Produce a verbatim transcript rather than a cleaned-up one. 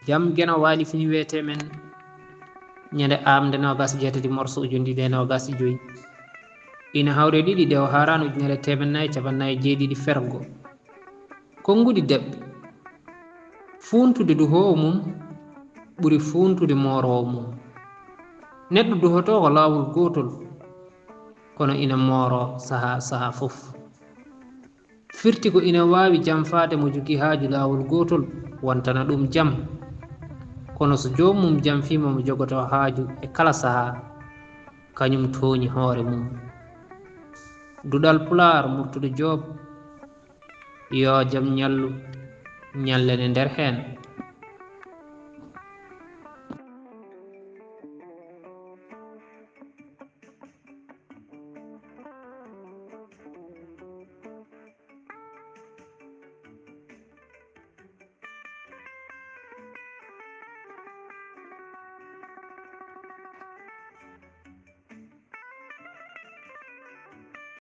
Jam Geno waali fini weete men ñande aamnde noogas jeetati morso ujundiɗe noogas e joyi. Ina hawre ɗiɗi ɗe o haaraan ujunere teemen nayi capannaayi jeeɗiɗi fergo. Konnguɗi deɓɓe. Fuuntude duhoowo mum ɓuri fuuntude mooroowo mum. Neɗɗo duhotoo ko laawol gootol, kono ina mooroo sahaa sahaa fof. Firti ko ina waawi jamfaade mo jogii haaju laawol gootol, wontana ɗum jam. Kono so joom mum jamfiima mo jogotoo haaju e kala sahaa, kañum tooñi hoore mum. Duɗal Pulaar, Murtuɗo Joob, yo jam ñallu, ñallene nder heen.